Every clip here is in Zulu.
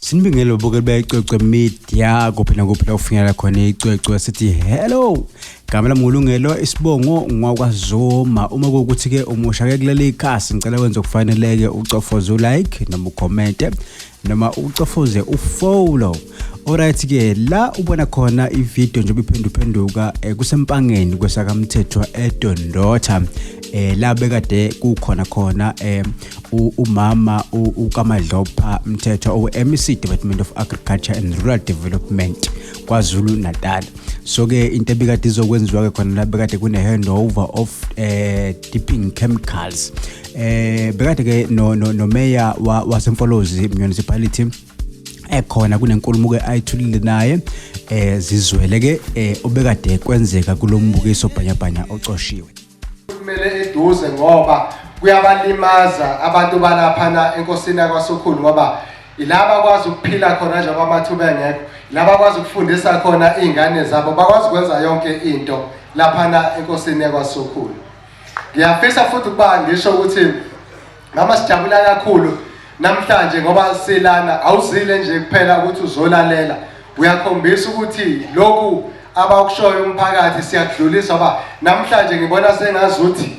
Sinibingele babukeli beCwecwe Media kuphi nakuphi la ufinyela khona iCwecwe, sithi hello. Gama lami nguLungelo, isibongo ngwakwaZuma. Uma kuwukuthi ke umusha ke kuleli khasi, ngicela wenze okufaneleke, ucofoze ulike noma ucommente noma ucofoze ufollow. Alright ke, la ubona khona ivideo njengoba iphenduphenduka, kuseMpangeni kwesakamthethwa eDondotha, la bekade kukhona khona umama uKaMadlopha Mthethwa, owe-MEC, Department of Agriculture and Rural Development, KwaZulu Natal. So ke into ebikade izokwenziwa ke khona la, bekade kune handover of dipping chemicals. Bekade ke no mayor waseMfolozi Municipality ekhona, kunenkulumo ke ayithulile naye. Zizwele ke obekade kwenzeka kulombukiso bhanyabhanya ocoshiwe. Kumele eduze ngoba kuyabalimaza abantu balaphana enkosini yakwaSokhulu, ngoba ilaba bakwazi ukuphila khona njengoba amathuba engekho, ilaba bakwazi ukufundisa khona iy'ngane zabo, bakwazi ukwenza yonke into laphana enkosini yakwaSokhulu. Ngiyafisa futhi ukuba ngisho ukuthi mama, sijabula kakhulu namhlanje ngoba silana. Awuzile nje kuphela ukuthi uzolalela, uyakhombisa ukuthi lokhu abakushoyo umphakathi siyakudlulisa, ngoba namhlanje ngibona sengazuthi,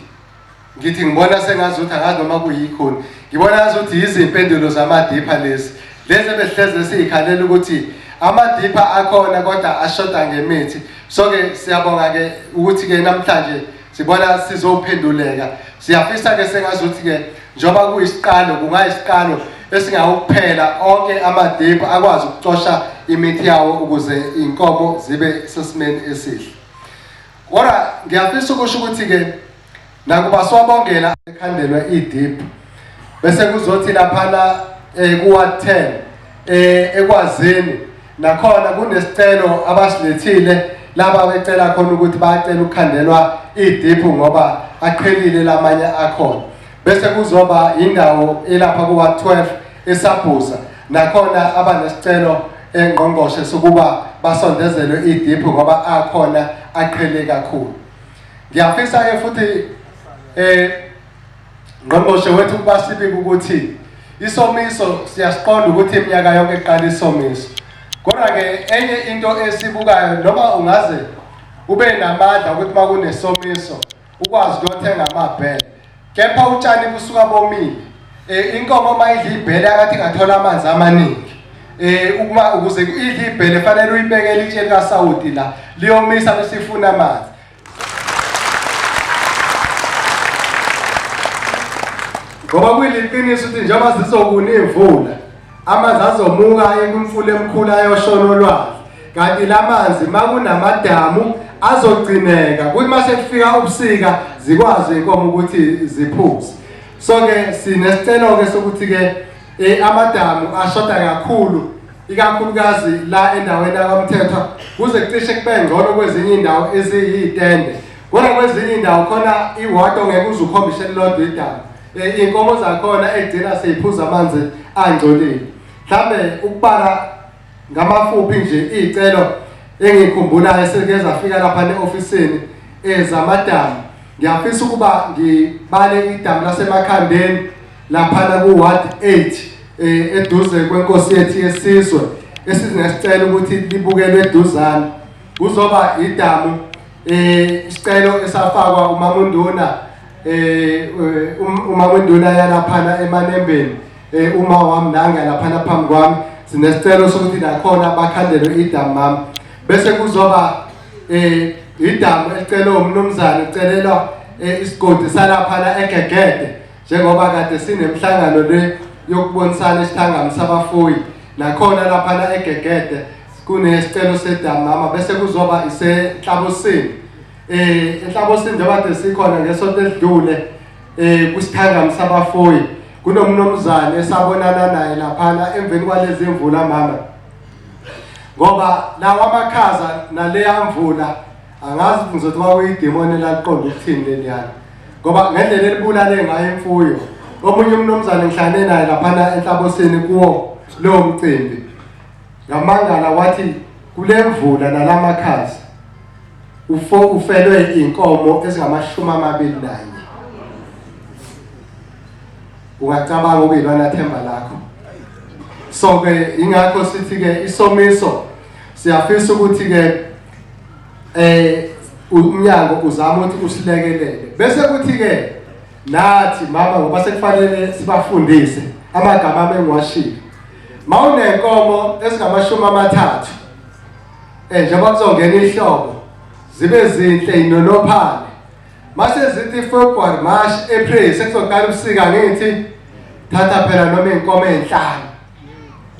ngithi ngibona sengazuthi, angazi noma kuyikhona, ngibona ngazuthi yizimpendulo zamadipha lezi ebesihleze siyikhalela ukuthi amadipha akhona kodwa ashoda ngemithi. So ke siyabonga ke ukuthi ke namhlanje sibona sizophenduleka. Siyafisa ke sengazuthi ke njengoba kuyisiqalo, kungayisiqalo esingawukuphela, onke amadipha akwazi ukucosha imithi yawo ukuze inkomo zibe sesimeni esihle. Kodwa ngiyafisa ukusho ukuthi ke nakuba siwabongela ekhandelwe idip, bese kuzothi laphana kuwa 10 ekwazini nakhona kunesicelo abasilethile laba becela khona ukuthi bayacela ukukhandelwa idiphu ngoba aqhelile lamanye akhona. Bese kuzoba indawo elapha kuwa 12 eSabhuza, nakhona abanesicelo engqongqoshe sokuba basondezelwe idiphu ngoba akhona aqhele kakhulu. Ngiyafisa ke futhi, ngqongqoshe wethu, ukuba sibike ukuthi isomiso siyasiqonda ukuthi iminyaka yonke iqala isomiso, kodwa ke enye into esibukayo, noma ungaze ube namandla ukuthi uma kunesomiso ukwazi ukuyothenga amabhele, kepha utshani busuka bomile. Inkomo uma idla ibhele akathi ingathola amanzi amaningi. Uma ukuze idle ibhele fanele uyibekele itshe likasawoti la liyomisa bese ifuna amanzi, ngoba kuyiliqiniso ukuthi njengoba zizokuna imvula, amanzi azomuka aye kwimfula emkhulu, ayoshona olwandle, kanti la manzi makunamadamu azogcineka kuthi mase kufika ubusika zikwazi inkomo ukuthi ziphuze. So ke sinesicelo ke sokuthi ke amadamu ashoda kakhulu, ikakhulukazi la endaweni yakwaMthethwa, kuze kucishe kube ngcono kwezinye indawo eziyitende, kodwa kwezinye indawo khona iwadi ongeke uze ukhombise elilodwa idamu. Iy'nkomo zakhona egcina seyiphuza amanzi angcolile. Mhlambe ukubala ngamafuphi nje iy'celo engikhumbulayo eseke zafika lapha e-ofisini ezamadamu, ngiyafisa ukuba ngibale idamu laseMakhandeni laphana ku-ward 8, eduze kwenkosi yethu yesizwe, esinesicelo ukuthi libukelwe eduzane. Kuzoba idamu isicelo esafakwa umamunduna, umamunduna yalaphana eManembeni, uma wami nanga laphana phambi kwami, sinesicelo sokuthi nakhona bakhandelwe idamu mama. Bese kuzoba idamu elicelwe umnumzane, ucelelwa isigodi salaphana eGegede, njengoba kade sinemhlangano le yokubonisana isithangami sabafuyi, nakhona laphana eGegede kunesicelo sedamu mama. Bese kuzoba iseNhlabosini, eNhlabosini njengoba kade sikhona ngesonto elidlule kwisithangami sabafuyi, kunomnumzane esabonana naye laphana emveni kwalezi mvula mama, ngoba lawa amakhaza naleya mvula, angazi ngizothi kwakuyidimoni elaliqonda ukuthini leliyana, ngoba ngendlela elibulale ngayo imfuyo. Omunye umnumzane ngihlane naye laphana eNhlabosini kuwo lowo mcimbi, ngamangala, wathi kule mvula nalamakhaza ufo ufelwe inkomo ezingama-21. Ungacabanga ukuyilona themba lakho. So ke ingakho sithi ke isomiso siyafisa ukuthi ke umnyango uzama ukuthi usilekelele. Bese kuthi ke nathi mama ngoba sekufanele sibafundise amagama ami engiwashilo. Mawunenkomo ezingamashumi amathathu njengoba kuzongena ihlobo zibe zinhle inonophane. Mase zithi February, March, April sekuzoqala ubusika ngithi thatha phela noma inkomo enhlanu.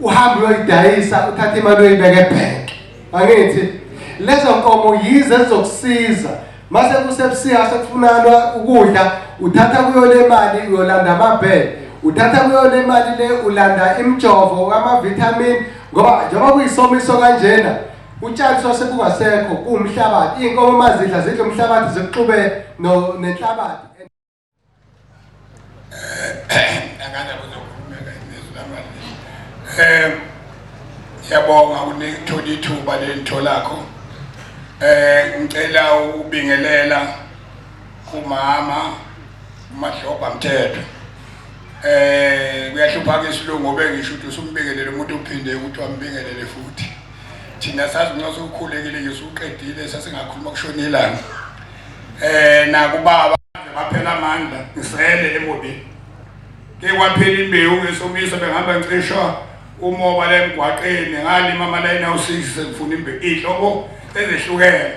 Uhambe uyoyidayisa uthathe imali uyoyibeka ebhenki. Angithi lezo nkomo yize ezizokusiza. Mase kusebusika sekufunanwa ukudla uthatha kuyo le mali uyolanda amabhele. Uthatha kuyo le mali le ulanda imijovo ama-vitamin ngoba njengoba kuyisomiso kanjena utshani sose kungasekho kuwumhlabathi. Iy'nkomo uma zidla zidla umhlabathi zikuxube nenhlabathi. Ngiyabonga unikuthola ithuba lelitholakho. Ngicela ukubingelela kumama uMadlobha Mthetho. Kuyahlupha ke isilungu ngoba ngisho ukuthi usumbingelele umuntu uphinde ukuthi wambingelele futhi. Thina sazi nxa usukhulekile nje usuqedile sasingakhuluma kushona ilanga. Nakubaba baphela amandla ngisele emobini. Ke kwaphela imbewu ngesomiso bengihamba ngicishwa umoba la emgwaqeni ngalima amalayini awu-6 sengifuna imbewu iy'hlobo ezehlukene.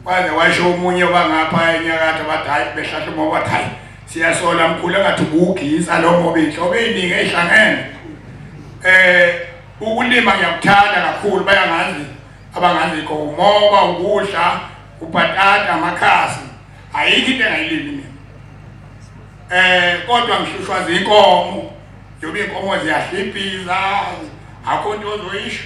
Kwaze washo omunye wangapha enyakatho bathi hhayi behlahla umoba wathi hhayi siyasola mkhulu engathi ubuwugisa lo moba iy'hlobo ey'ningi ey'hlangene. Ukulima ngiyakuthanda kakhulu bayangazi abangazikho umoba ukudla ubhatata amakhasi ayikho into engayilimi mina. Kodwa ngihlushwa zinkomo njengoba iy'nkomo ziyahliphiza akho nto ozoyisho,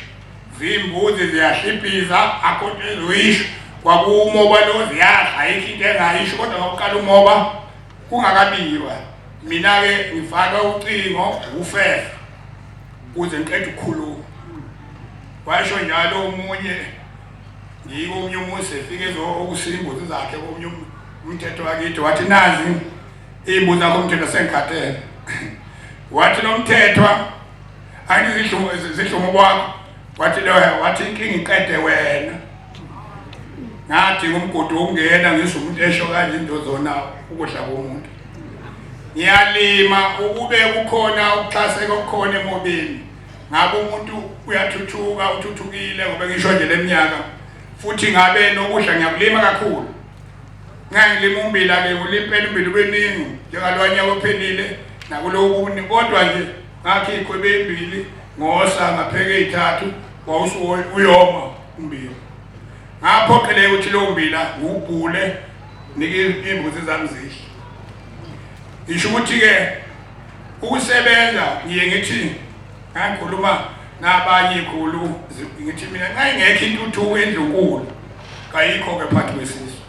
zimbuzi ziyahliphiza akho nto ezoyisho, kwakuwumoba lo ziyadla ayikho into engayisho. Kodwa ngokuqala umoba kungakabiwa mina-ke ngifaka ucingo ufefa ukuze ngiqede ukukhuluma. Washo njalo omunye ngiko omunye umuzi efike ezokusiya imbuzi zakhe komunye umthetho wakithi wathi nazi iy'mbuzi zakho umthetho sengikhathele. Wathi lo mthethwa angithi zidlumo kwakho. Wathi lo wathi inkinga iqede wena. Ngathi umgodi wokungena ngizwe umuntu esho kanje into zona ukudla komuntu. Ngiyalima ukube kukhona ukuxhaseka okukhona emobeni. Ngabe umuntu uyathuthuka uthuthukile ngoba ngisho nje leminyaka futhi ngabe nokudla ngiyakulima kakhulu. Ngangilima ummbila ke ulimpela ummbila ubeningi njengalwanyaka ophelile nakuloku kodwa nje ngakhi ikhwebe ezimbili ngosa ngapheka ezithathu wawusu uyoma ummbila. Ngaphoqeleka ukuthi lowo mbila ngiwubhule nike imbuzi zami zidle. Ngisho ukuthi ke ukusebenza ngiye ngithi ngangikhuluma nabanye ikhulu ngithi mina nxa ingekho intuthuko endlunkulu kayikho ke phakathi kwesizwe.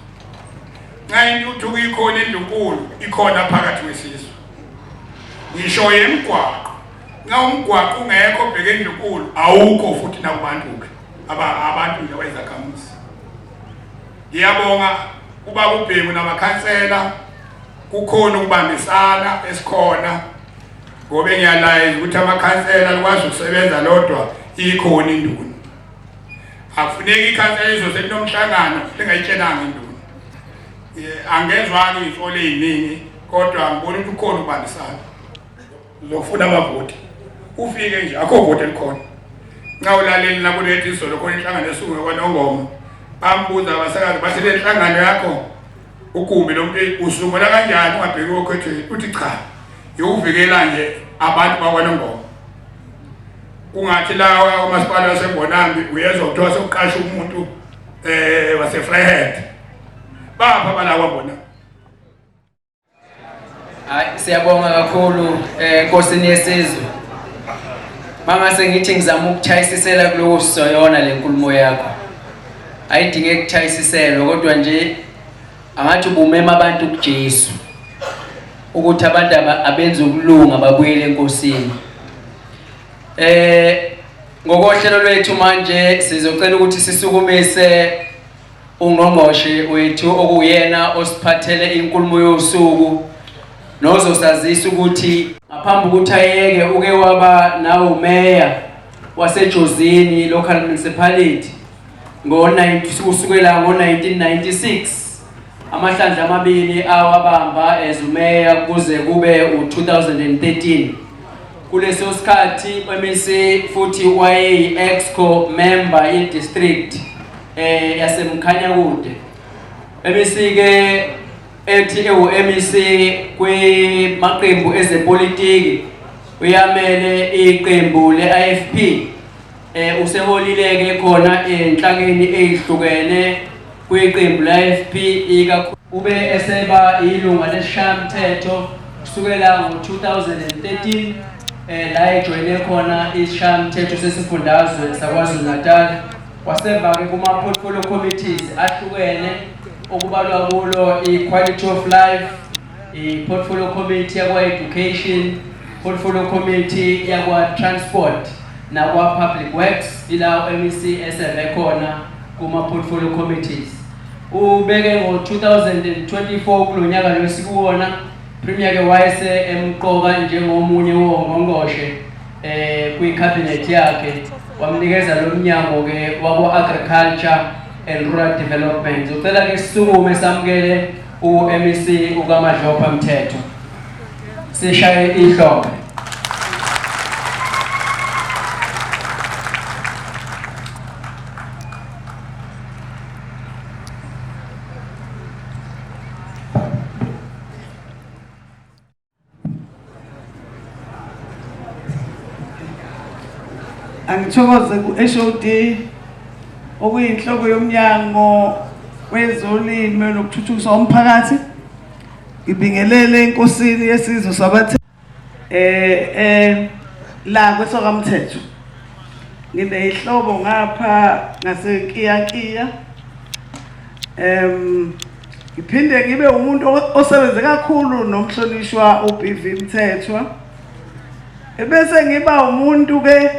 Nxa intuthuko ikhona endlunkulu ikhona phakathi kwesizwe. Ngisho yemigwaqo nxa umgwaqo ungekho bheke endlunkulu awukho futhi nakubantu ke abantu nje abayizakhamuzi. Ngiyabonga ubaba uBhengu namakhansela kukhona ukubambisana esikhona ngoba ngiyalayeza ukuthi amakhansela likwazi ukusebenza lodwa ikhona induna. Akufuneki ikhansela izose linomhlangano lingayitshelanga induna. Angezwanga iy'nsolo ey'ningi kodwa ngibona ukuthi kukhona ukubambisana. Uzofuna amavoti ufike nje akho voti elikhona. Nxa ulaleli nakulethi izolo khona inhlangano esuke kwaNongoma bambuza abasakazi bathi le nhlangano yakho ugumbi lo muntu usungula kanjani ungabheki okhethweni, uthi cha yokuvikela nje abantu bakwaNongoma. Kungathi la umasipala waseMbonambi uyezwa kuthiwa sekuqasha umuntu waseVryheid bapha abala kwaMbonambi. Hayi siyabonga kakhulu enkosini yesizwe. Mangase ngithi ngizama ukuchayisisela kuloko sizoyona le nkulumo yakho. Ayidinge ukuchayisiselwa kodwa nje angathi ubumema abantu kuJesu ukuthi abantu abenze ukulunga babuyele enkosini. Ngokohlelo lwethu manje sizocela ukuthi sisukumise ungqongqoshe wethu okuyena osiphathele inkulumo yosuku. Nozosazisa ukuthi ngaphambi ukuthi ayeke uke waba nawo meya waseJozini Local Municipality ngo-9 kusukela ngo-1996 amahlandla amabili awabamba as umeya kuze kube u-2013. Kuleso sikhathi MEC futhi wayeyi-exco member ye-district yaseMkhanyakude. MEC ke ethi ewu-MEC kwimaqembu ezepolitiki uyamele iqembu le-IFP. Useholile ke khona enhlakeni ezihlukene kwiqembu le-IFP, ube eseba ilunga lesishayamthetho kusukela ngo-2013 la ejoyine khona isishayamthetho sesifundazwe saKwaZulu-Natal. Waseva ke kuma-portfolio committees ahlukene okubalwa kulo i-quality of life, i-portfolio committee yakwa-education, portfolio committee yakwa-transport nakwa-public works, ila MEC eseve khona kuma-portfolio committees. Ubeke ngo-2024 kulo nyaka lo esikuwona, Premier ke wayese emqoka njengomunye wongqongqoshe kwi-cabinet yakhe, wamnikeza lo mnyango ke wabo agriculture and rural development. Ucela ke sisukume samukele u-MEC uKaMadlopha Mthethwa, sishaye ihlombe. Angithokoze ku-HOD okuyinhloko yomnyango wezolimo nokuthuthukiswa umphakathi. Ngibingelele enkosini yesizwe sabathe la kwesokamthetho. Nginehlobo ngapha ngaseNkiyankiya. Ngiphinde ngibe umuntu osebenze kakhulu nomhlonishwa uBV Mthethwa. Ebese ngiba umuntu ke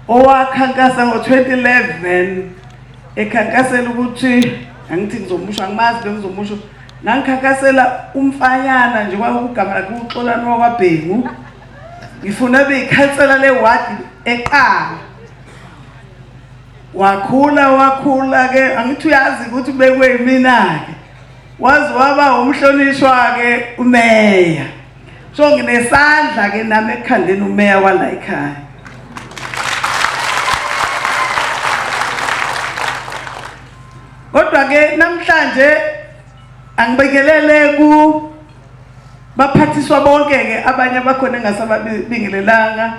owakhankasa ngo-2011 ekhankasela ukuthi angithi ngizomusho, angimazi bengizomusho, ngangikhankasela umfanyana nje kwakugama lakhe uXolani wakwaBhengu, ngifuna beyikhansela lewadi eqala. Wakhula wakhula ke, angithi uyazi ukuthi ubekwe yimina ke, waze waba umhlonishwa ke umeya. So nginesandla ke nami ekukhandeni umeya wala ekhaya. Kodwa ke namhlanje angibekelele ku baphathiswa bonke ke abanye abakhona engasababingelelanga,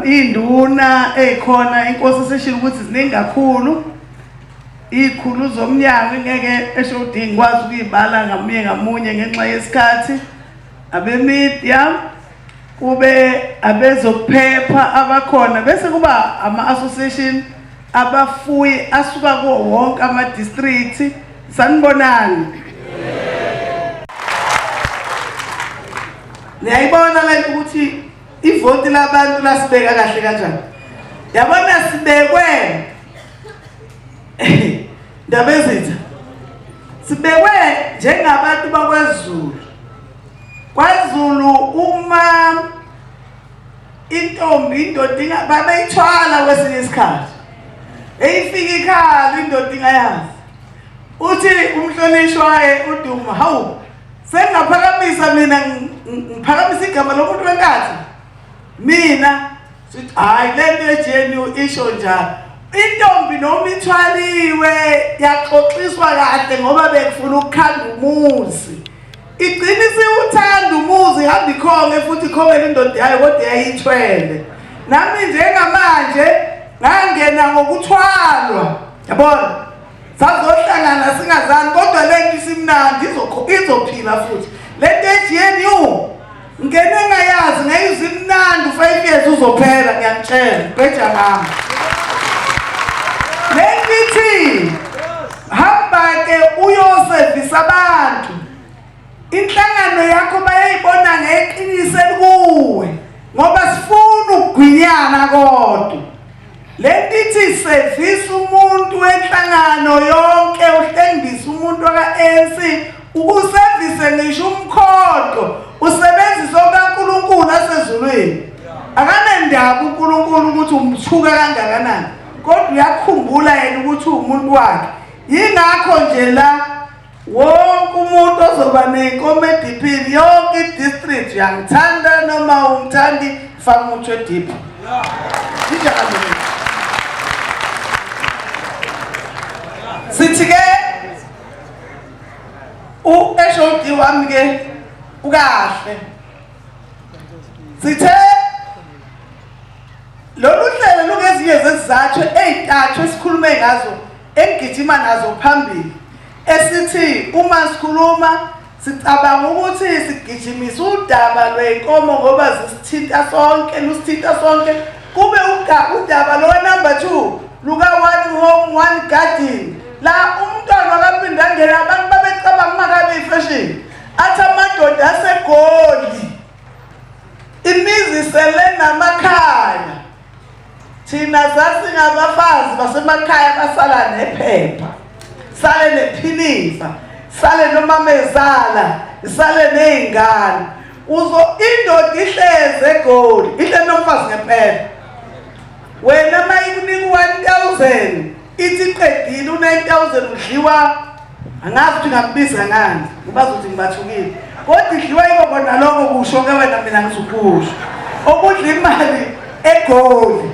induna ezikhona, inkosi seshilo ukuthi ziningi kakhulu, izikhulu zomnyango ngeke esho ukuthi ngikwazi ukuyibala ngamunye ngamunye ngenxa yesikhathi, abemedia, kube abezokuphepha abakhona, bese kuba ama-association abafuyi asuka kuwo wonke ama-district. Sanibonani. Niyayibona lento ukuthi ivoti labantu lasibeka kahle kanjani. Yabona sibekwe Ndabezitha, sibekwe njengabantu bakwaZulu. KwaZulu uma intombi indoda babeyithwala kwesinye isikhathi, eyifika ikhala indoda ingayazi, uthi umhlonishwa uDuma, hawu sengingaphakamisa mina, ngiphakamisa igama lomuntu wenkathi mina, sithi hayi lento ye-GNU isho njalo. Intombi noma ithwaliwe yaxoxiswa kahle ngoba bekufuna ukukhanda umuzi, igcina isiwuthanda umuzi, ihamba ikhonge futhi ikhongele indoda yayo, kodwa yayithwele. Nami njengamanje ngangena ngokuthwalwa, yabona, sazohlangana singazani, kodwa lento isimnandi, izophila futhi lento ye-GNU. Ngene ngayazi ngayizwa imnandi, u-5 years uzophela, ngiyakutshela, bheja ngami. Lento ithi hamba ke uyosevisa abantu, inhlangano yakho bayayibona ngeqiniso elikuwe, ngoba sifuna ukugwinyana. Kodwa lento ithi sevisa umuntu wenhlangano yonke, uhlengise umuntu waka-ANC. Ukusevise ngisho umkhonto usebenzisa okaNkulunkulu asezulwini. Akanendaba uNkulunkulu ukuthi umthuka kangakanani, kodwa uyakhumbula yena ukuthi uwumuntu wakhe. Yingakho nje la wonke umuntu ozoba nenkomo ediphini, yonke i-district, uyangithanda noma ungithandi, faka umuthi wediphi. Injalo. Sithi ke u-HOD wami ke ukahle. Sithe lolu hlelo lungezinye zezizathu ey'ntathu esikhulume ngazo engigijima nazo phambili, esithi uma sikhuluma sicabanga ukuthi sigijimisa udaba lwey'nkomo ngoba zisithinta sonke, lusithinta sonke, kube udaba lowa number 2 luka one home one garden. La umntwana wakaPhindangene abantu babecabanga uma ngabe ifashion, athi amadoda aseGoli imizi sele namakhaya, thina sasingabafazi basemakhaya basala nephepha, sale nephinifa, sale nomamezala, sale ney'ngane. Uzo indoda ihleze eGoli, ihlezi nomfazi ngempela. Wena uma ikunika u-1000 ithi iqedile u-9000 udliwa, angazi ukuthi ngakubiza ngani ngoba uzothi ngibathukile, kodwa idliwa yiko kona lokho kusho ke wena, mina ngizukusho okudla imali eGoli.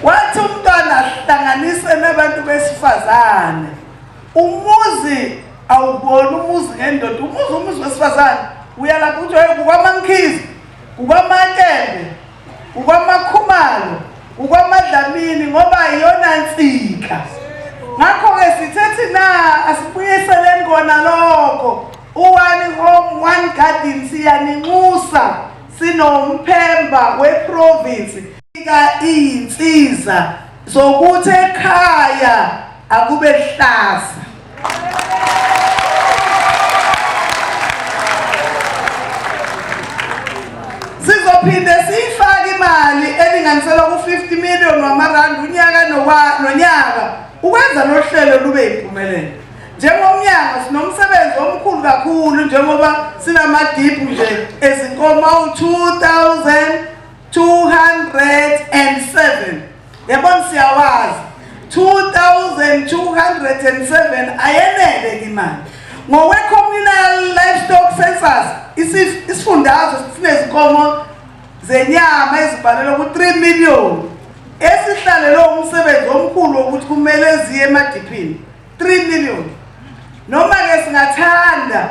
Wathi umntwana ahlanganise nabantu besifazane, umuzi awubona umuzi ngendoda, umuzi wesifazane uyalapha ukuthi hey, kukwaMaMkhize, kukwaMatembe, kukwaMakhumalo, kukwaMadlamini, ngoba iyona nsika. Ngakho-ke sithe thina asibuyiseleni kona lokho u-one home one garden. Siyaninxusa sinomphemba weprovince ka iy'nsiza zokuthi ekhaya akube hlaza. Sizophinde siyifake imali elinganiselwa ku-50 million wamarandi unyaka nonyaka ukwenza lo hlelo lube yimpumelelo. Njengomnyango sinomsebenzi omkhulu kakhulu njengoba sinamadiphu nje ezinkomo awu-2207. Yabona, siyawazi 2207 ayenele imali. Ngokwe-communal livestock census, isifundazwe sinezinkomo zenyama ezibhalelwe ku-3 million esihlalelwe umsebenzi omkhulu wokuthi kumele ziye emadiphini. 3 million, noma-ke singathanda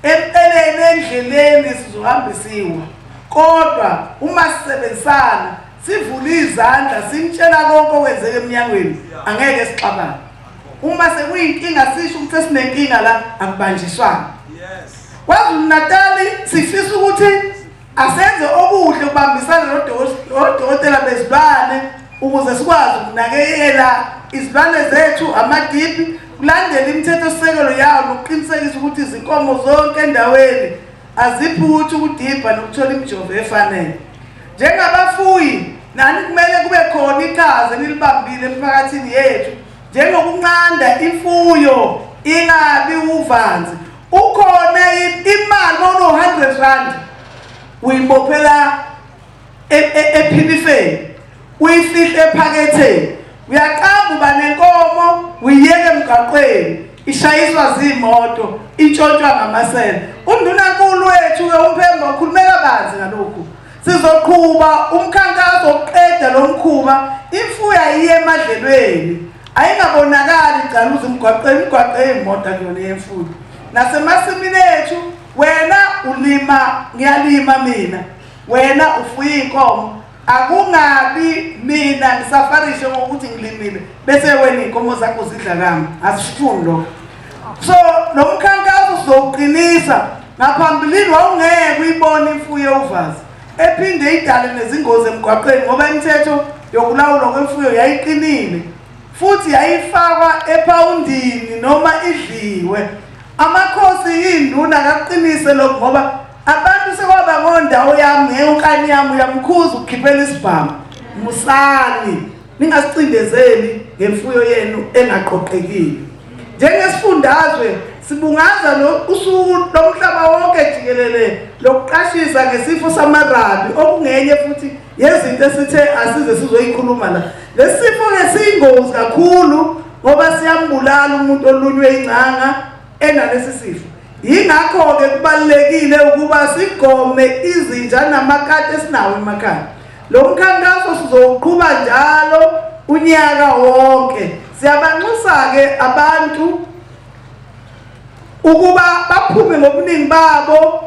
empeleni endleleni sizohambisiwa, kodwa uma sisebenzisana sivule izandla simtshela konke okwenzeka eminyangweni, angeke sixabane. Uma sekuyinkinga sisho ukuthi sesinenkinga la, akubanjiswana. KwaZulu Natal sifisa ukuthi asenze okuhle ukubambisana nodokotela bezilwane ukuze sikwazi ukunakekela izilwane zethu, amadiphi, kulandela imithetho-sisekelo yawo nokuqinisekisa ukuthi izinkomo zonke endaweni aziphuthi ukudibha nokuthola imijovo efanele. Njengabafuyi nani kumele kube khona iqhaza enilibambile emphakathini yethu, njengokunqanda imfuyo ingabi uvanzi. Ukhona imali ono 100 rand uyibophela ephinifeni, uyifihle ephaketheni, uyaqamba uba nenkomo, uyiyeke emgaqweni ishayiswa zimoto, intshontshwa ngamasela. Undunankulu wethu-ke uMphemba ukhulume kabanzi ngalokhu. Sizoqhuba umkhankaso wokuqeda lo mkhuba, imfuyo ayiye emadlelweni, ayingabonakali igcaluza imigwaqo, imigwaqo eyimoto akuyona yemfuyo. Nasemasimini ethu, wena ulima, ngiyalima mina, wena ufuye iy'nkomo, akungabi mina ngisafarishe ngokuthi ngilimile bese wena iy'nkomo zakho zidla kami. Asifuni lokho. So lo mkhankaso sizowuqinisa. Ngaphambilini wawungeke uyibone imfuyo uvazi ephinde idale nezingozi emgwaqeni ngoba imithetho yokulawulwa kwemfuyo yayiqinile futhi yayifakwa ephawundini noma idliwe. Amakhosi, iy'nduna kakuqinise lokhu ngoba abantu sekwaba ngondawo yami ngeyonkani yami, uyamkhuza ukukhiphela isibhamu. Musani ningasicindezeli ngemfuyo yenu engaqoqekile. Njengesifundazwe Sibungaza usuku lomhlaba wonke jikelele lokuqashisa ngesifo samarabi, okungenye futhi yezinto esithe asize sizoyikhuluma la. Lesi sifo-ke siyingozi kakhulu ngoba siyambulala umuntu olunywe ingcanga enalesi sifo. Yingakho-ke kubalulekile ukuba sigome izinja namakati esinawo emakhaya. Lo mkhankaso sizowuqhuba njalo unyaka wonke. Siyabanxusa-ke abantu ukuba baphume ngobuningi babo,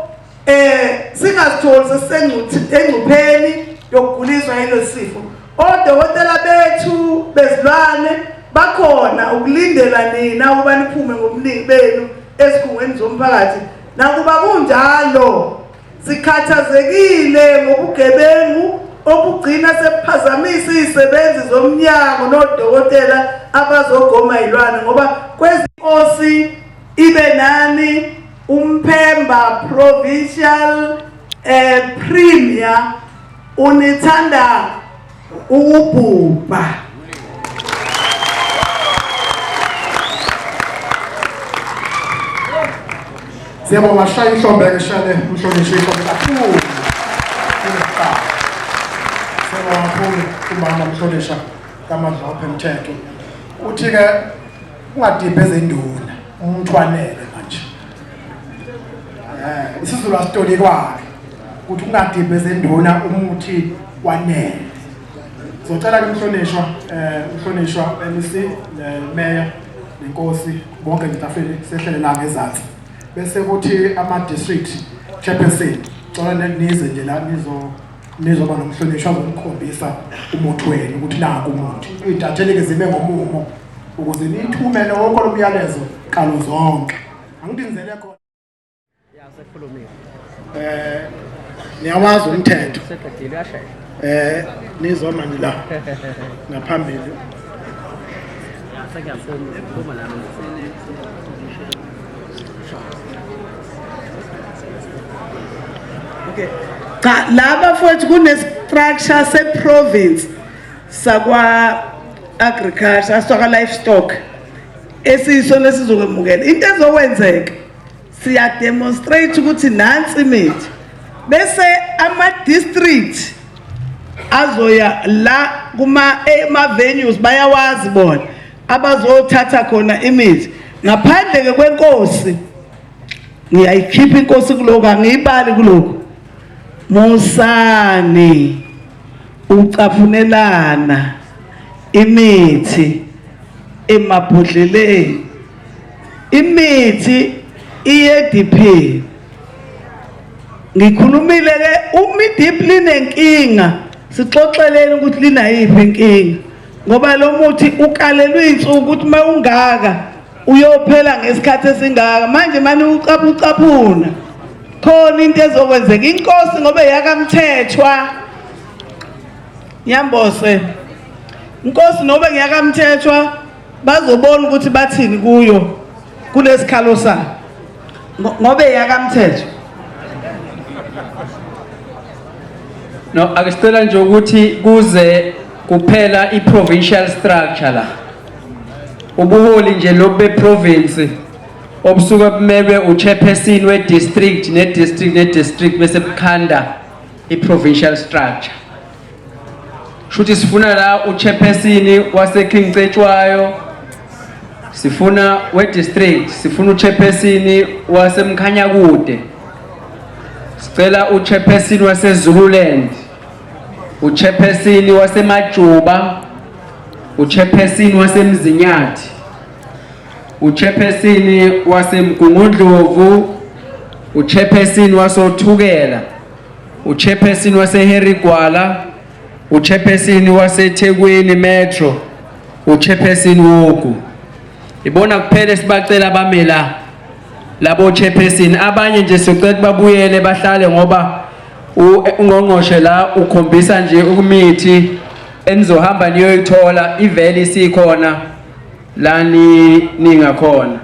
singazitholi sesengcupheni yokuguliswa yilesi sifo. Odokotela bethu bezilwane bakhona ukulindela nina ukuba niphume ngobuningi benu ezikhungweni zomphakathi. Nakuba kunjalo, sikhathazekile ngobugebengu obugcina sebuphazamisa izisebenzi zomnyango nodokotela abazogoma izilwane, ngoba kwezinkosi ibe nani uMphemba Provincial Premier unithanda ukubhubha. Siyabonga, shaya ihlombe ke, shale umhlonishwa ihlombe kakhulu. Siyabonga kakhulu umama umhlonishwa kaMadlophe Mthetho. Uthi ke ungadibhe ezenduna, umthwanele manje. isiZulu asitolikwayo ukuthi ungadibhe ezenduna umuthi wanele. Sizocela ke umhlonishwa, umhlonishwa MEC, mayor nenkosi bonke nje etafuleni sehlele la ngezansi. Bese kuthi ama district chairperson cela nize nje la nizoba nomhlonishwa azomkhombisa umuthi wenu ukuthi naku umuthi. Iy'ntatheli ke zime ngomumo ukuze nithumele wonke lo myalezo kalo zonke. Angithi nizele khona. Niyawazi umthetho. Nizoma nje la ngaphambili. Okay. Cha, laba futhi kune structure se province sakwa agriculture, sakwa livestock esiyisona esizokwemukela. Into ezokwenzeka, siya demonstrate ukuthi nansi imithi, bese ama district azoya la kuma ema venues bayawazi bona abazothatha khona imithi. Ngaphandle ke kwenkosi, ngiyayikhipha inkosi kuloko, angiyibali kuloko. Musani ucaphunelana imithi emabhodleleni, imithi iye-DP. Ngikhulumile ke, uma i-dip linenkinga sixoxeleni ukuthi linayiphi inkinga, ngoba lo muthi ukalelwe insuku ukuthi uma ungaka uyophela ngesikhathi esingaka. Manje manje ucaphucaphuna khona into ezokwenzeka. Inkosi ngoba yakaMthethwa Nyambose, inkosi nobe ngiyakaMthethwa, bazobona ukuthi bathini kuyo kulesikhalo sabo ngobe yakaMthethwa. No, ake sicela nje ukuthi kuze kuphela i-provincial structure la. Ubuholi nje lobu be-province obusuke bumelwe u-chairperson we-district ne-district ne-district, bese bukhanda i-provincial structure. Shuthi sifuna la u-chairperson wase-King Cetshwayo, sifuna we-district, sifuna u-chairperson waseMkhanyakude, sicela u-chairperson wase-Zululand, u-chairperson waseMajuba, u-chairperson waseMzinyathi, u-chairperson waseMgungundlovu, u-chairperson wasoThukela, u-chairperson waseHarry Gwala, u-chairperson waseThekwini Metro, u-chairperson wogu. Ibona kuphela esibacela bame la labo chairperson. Abanye nje sicela babuyele bahlale, ngoba ungqongqoshe la ukhombisa nje ukumithi enizohamba niyoyithola ivele isikhona la ningakhona.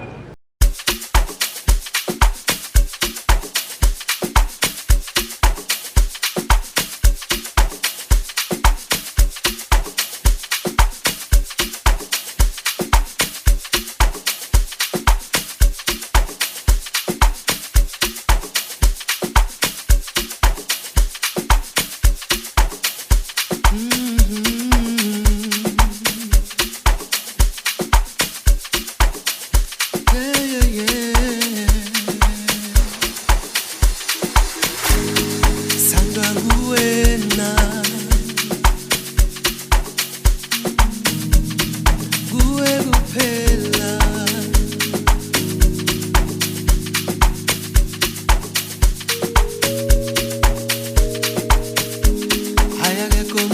Nguwena, nguwe kuphela. Hayi, akekho.